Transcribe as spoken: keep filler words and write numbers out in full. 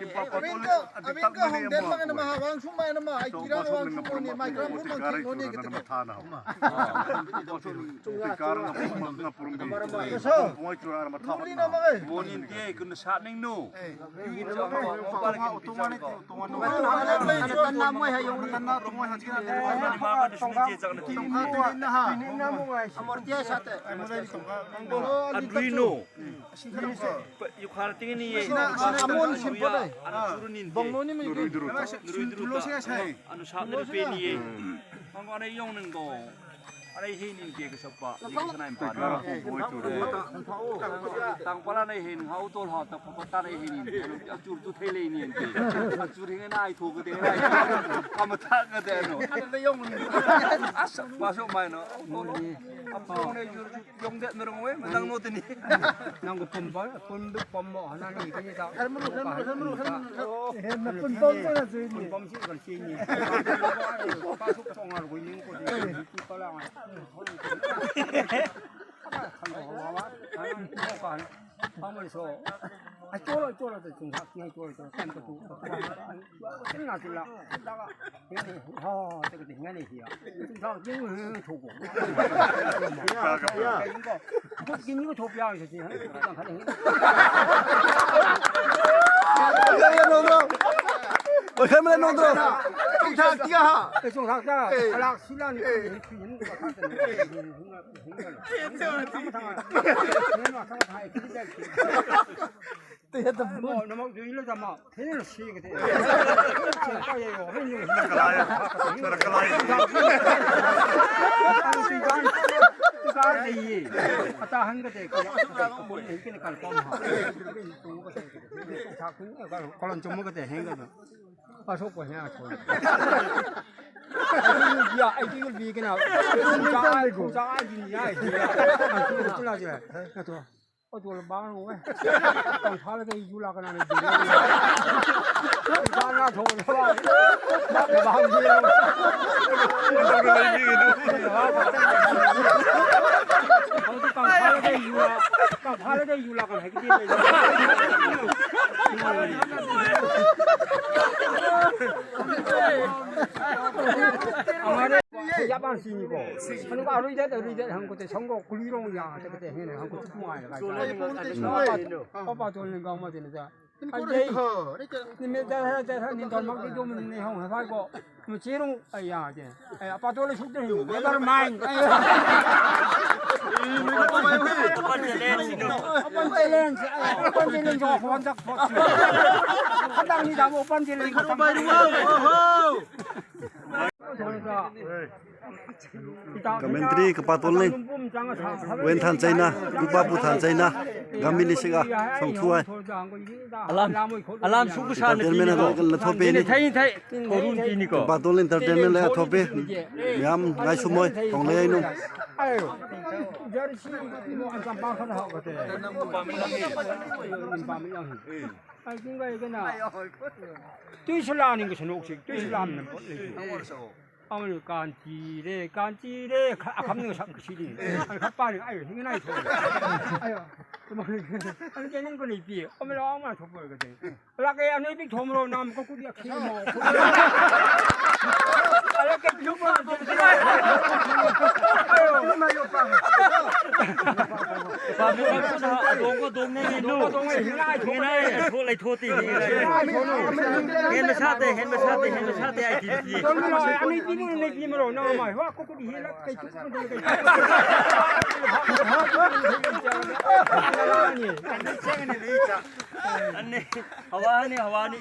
ꯑꯕꯤꯟꯀ, ꯑꯕꯤꯟꯀ ꯍꯣꯡꯗꯦꯟ ꯃꯥꯒꯅ ꯃꯍꯥ ꯋꯥꯡ ꯁꯨꯝ ꯃꯥꯏꯅ ꯃꯥ, ꯑꯩ ꯀꯤꯔꯥꯡ ꯋꯥꯡ ꯁꯨꯝ ꯃꯣꯅꯤ, ꯃꯥꯏ ꯀ꯭ꯔꯥꯝ ꯐꯨꯝ ꯃꯥꯡ ꯊꯦꯡ ꯃꯣꯅꯤ ꯀꯗ ꯃꯊꯥꯅ ꯍꯧ꯫ ꯃꯣꯏ ꯆꯨꯔꯥꯅ ꯃꯊꯥ ꯍꯧ꯫ ꯃꯣꯅꯤ ꯗꯦ ꯀꯨꯟ ꯁꯥꯠꯅꯤꯡ ꯅꯨ꯫ ꯑꯗꯨꯏꯅꯣ꯫ ꯌꯨꯈꯥꯔ ꯇꯤꯡꯅꯤ ꯌꯦ꯫ ꯑꯃꯣꯟ ꯁꯤꯝꯄꯜ꯫ ꯑꯅ ꯆꯨꯔꯨꯅꯤꯟ ꯗꯦ꯫ ꯕꯪꯅꯣꯅꯤ ꯃꯤ ꯅꯨꯔꯨꯏ ꯗꯨꯔꯨ꯫ ꯅꯨꯔꯨꯏ ꯗꯨꯔꯨ꯫ ꯑꯅ ꯁꯥꯠꯅ ꯄꯦꯅꯤ ꯌꯦ꯫ ꯃꯉꯣꯟꯗ ꯌꯧꯅꯤꯡꯗꯣ꯫ ꯑꯔꯩ ꯍꯩꯅꯤꯡꯗꯦ ꯀꯁꯞꯄ, ꯖꯤꯡ ꯁꯅꯥꯏ ꯄꯥꯟ꯫ ꯇꯥꯡ ꯄꯔꯥ ꯅꯩ ꯍꯩꯅꯤꯡ ꯍꯥꯎ ꯇꯣꯜ ꯍꯥꯎ ꯇꯞ ꯄꯠ ꯇꯥꯅꯩ ꯍꯩꯅꯤꯡꯗꯦ꯫ ꯑꯆꯨꯔ ꯇꯨ ꯊꯩ ꯂꯩꯅꯤꯡꯗꯦ꯫ ꯑꯆꯨꯔ ꯍꯤꯡꯉꯦ ꯅꯥꯏ ꯊꯣꯛꯀꯗꯦ꯫ ꯑꯃ ꯊꯥꯛꯀꯗꯦ ꯑꯅꯣ꯫ ꯑꯁ, ꯃꯥꯁꯨ ꯃꯥꯏꯅꯣ꯫ ꯑꯄꯣꯡꯅꯦ ꯌꯨꯔ ꯌꯣꯡꯗꯦ ꯅꯔꯣꯡ ꯋꯦ, ꯃꯗꯪ ꯅꯣ ꯇꯅꯤ꯫ ꯅꯪ ꯄꯨꯝꯕ, ꯄꯨꯝꯕ, ꯄꯨꯝꯕ, ꯍꯅꯥ ꯅꯪ ꯀꯅꯤ ꯇꯥ꯫ ꯍꯦꯟꯅ ꯄꯨꯟꯕꯝ ꯆꯠꯂꯁꯤ꯫ ꯄꯨꯟꯕꯝ ꯁꯤ ꯀꯟꯁꯤꯅꯤ꯫ ꯄꯥꯁꯨ ꯇꯣꯉꯥꯜ ꯒꯣꯏꯅꯤꯡ ꯀꯣ ꯗꯤ ꯄꯤ ꯄꯂꯥ꯫ ꯈꯟꯗꯣꯛꯑꯣ ꯕꯕꯥ꯫ ꯄꯥꯃꯩꯁꯨ꯫ ꯑꯩ ꯆꯣꯂꯣ ꯆꯣꯂꯣ ꯇ ꯆꯨꯝꯊꯥꯛ ꯇꯤ ꯍꯩ ꯆꯣꯂꯣ ꯆꯣꯂꯣ ꯀꯩꯝ ꯀꯇꯨ꯫ ꯀꯟꯅ ꯆꯤꯜꯂ꯫ ꯍꯣ ꯇ ꯀꯇꯤ ꯉꯅꯤ ꯍꯤꯌꯥ꯫ ꯆꯨꯝꯊꯥꯛ ꯇꯤ ꯊꯣꯛꯀꯣ꯫ ꯀꯤꯟ ꯊꯣꯛꯄ ꯌꯥꯎꯔꯤꯁꯦ꯫ ꯅꯣꯡꯗ꯭ꯔꯣ꯫ ꯆꯨꯝꯊꯥꯛ ꯇꯤ ꯍꯥ꯫ ꯆꯨꯝꯊꯥꯛ ꯇ꯫ ꯀꯂꯥꯛ ꯁꯤꯂꯥꯅꯤ꯫ ꯀꯣꯂꯣꯟ ꯆꯨꯝꯃꯒꯗꯤ ꯍꯦꯡꯒꯗ꯫ ꯑꯁꯣꯛꯄ ꯍꯦꯡ ꯑꯁꯣꯛ꯫ ꯑꯩꯗꯤ ꯌꯨꯜ ꯕꯤ ꯀꯅꯥ? ꯈꯨꯖꯥ, ꯈꯨꯖꯥ ꯑꯩꯗꯤ ꯌꯥꯏ꯫ ꯅꯠꯇ꯭ꯔꯣ? ꯑꯗꯨ ꯕꯥꯡ ꯅꯨꯡꯉꯥꯏ꯫ ꯇꯪꯈꯥꯏꯗ ꯑꯩ ꯌꯨ ꯂꯥꯛꯀꯅꯥꯅꯦ꯫ ꯕꯥꯡ ꯂꯥꯛ ꯊꯣꯛꯑꯣ꯫ ꯕꯥꯡ ꯌꯦꯡꯉꯣ꯫ ꯀꯪꯐꯥꯜꯗ ꯌꯨ ꯂꯥꯛ-, ꯀꯪꯐꯥꯜꯗ ꯌꯨ ꯂꯥꯛꯀꯅꯨ ꯍꯥꯏꯒꯗꯤ ꯂꯩ꯫ ꯌꯥꯄꯥꯟ ꯁꯤꯅꯤꯀꯣ꯫ ꯑꯗꯨꯒ ꯑꯔꯨꯏꯗ, ꯑꯔꯨꯏꯗ ꯍꯪꯀꯣꯇꯦ ꯁꯪꯒꯣ ꯀꯨꯂꯤꯔꯣꯡ ꯌꯥ ꯇꯀꯇꯦ ꯍꯦꯅ ꯍꯪꯀꯣꯇꯦ ꯀꯨꯃꯥꯏ ꯀꯥꯏ꯫ ꯄꯥꯄꯥ ꯇꯣꯜꯅ ꯒꯥꯎ ꯃꯗꯤꯅ ꯖꯥ꯫ ꯅꯨꯃꯤꯠ ꯗ ꯍꯦ ꯗ ꯍꯦ ꯅꯤꯡꯊꯧ ꯃꯛꯇꯤ ꯑꯗꯨꯝ ꯅꯤꯡꯍꯧ ꯍꯥꯏꯕ ꯍꯥꯏꯀꯣ꯫ ꯃꯆꯦꯔꯨꯡ ꯑꯩ ꯌꯥꯗꯦ꯫ ꯑꯩ ꯑꯄꯥꯇꯣ ꯂꯩꯁꯨꯛꯇ ꯍꯤꯡꯉꯨ꯫ Never mind꯫ ꯑꯩ open challenge, ꯑꯩ open challenge of ꯍꯟꯗꯛ ꯊꯣꯛꯁꯤ꯫ ꯍꯟꯗꯛ ꯅꯤꯗꯥ open challenge ꯈꯛꯇꯪ꯫ Commentary ꯀꯄꯥꯇꯣꯜꯅꯤ꯫ ꯋꯦꯟ ꯊꯥꯟ ꯆꯩꯅ, ꯅꯨꯄꯥꯄꯨ ꯊꯥꯟ ꯆꯩꯅ, ꯒꯝꯃꯤꯂꯤ ꯁꯤꯒ, ꯁꯣꯡꯊꯨ ꯍꯥꯏ꯫ ꯑꯂꯥꯝ, ꯑꯂꯥꯝ ꯁꯨꯕ ꯁꯥꯅ entertainment ꯄꯤꯅꯤꯀꯣ꯫ ꯂ ꯊꯣꯛꯄꯦꯅꯤ꯫ ꯊꯩ, ꯊꯩ꯫ ꯊꯧꯔꯨꯟ ꯄꯤꯅꯤꯀꯣ꯫ ꯀꯄꯥꯇꯣꯜ entertainment ꯂ ꯊꯣꯛꯄꯦ꯫ ꯃꯌꯥꯝ ꯉꯥꯏꯁꯨ ꯃꯣꯏ, ꯊꯣꯡꯂꯩ ꯍꯥꯏꯅꯨ꯫ ꯇꯨꯏꯁꯨ ꯂꯥꯅꯤꯡꯒ ꯁꯅꯣꯛꯁꯤ, ꯇꯨꯏꯁꯨ ꯂꯥꯝꯅ ꯄꯣꯠ ꯂꯩꯇꯦ꯫ ꯑꯃꯅ ꯀꯥꯟꯆꯤꯔꯦ, ꯀꯥꯟꯆꯤꯔꯦ, ꯈ-, ꯑꯈꯝꯅ ꯁꯛ ꯁꯤꯗꯤ꯫ ꯑꯩ ꯈ ꯄꯥꯅꯤ, ꯑꯩ ꯍꯤꯡꯅ ꯅꯥꯏ ꯊꯣꯛꯑꯦ꯫ ꯑꯩ, ꯑꯗꯨ ꯀꯩꯅꯣꯝ ꯀ ꯂꯩꯇꯦ꯫ ꯑꯃ ꯂꯥꯎ ꯑꯃ ꯊꯣꯛꯄ ꯑꯣꯏꯔꯒꯗꯤ꯫ ꯂꯥꯛꯀꯦ, ꯑꯅꯣꯏꯕꯤ ꯊꯣꯡꯕ꯭ꯔꯣ, ꯅꯥꯝ ꯀꯣ ꯀꯨꯗꯤ ꯑꯈꯤ ꯃꯣ꯫ ꯑꯗ ꯀꯩ ꯂꯨꯄꯥ ꯑꯗꯣꯡ ꯑꯗꯣꯡꯅꯦ ꯅꯦꯅꯨ꯫ ꯍꯤꯡꯅ ꯅꯥꯏ ꯊꯣꯛꯑꯦ꯫ ꯍꯦꯟꯕ ꯁꯥꯇꯦ, ꯍꯦꯟꯕ ꯁꯥꯇꯦ, ꯍꯦꯟꯕ ꯁꯥꯇꯦ, ꯑꯩ ꯊꯤꯟꯈꯤ꯫ ꯑꯅꯤ ꯄꯤꯅꯤꯡ, ꯑꯅꯤ ꯄꯤꯃꯔꯣ, ꯅꯪ ꯑꯃ, ꯍꯣ, ꯀꯨꯀꯨꯗꯤ ꯍꯦꯜꯂꯛ, ꯀꯩ ꯀꯨꯀꯨꯗꯤ ꯀꯩ꯫ ꯑꯅꯤ, ꯍꯋꯥꯅꯤ, ꯍꯋꯥꯅꯤ꯫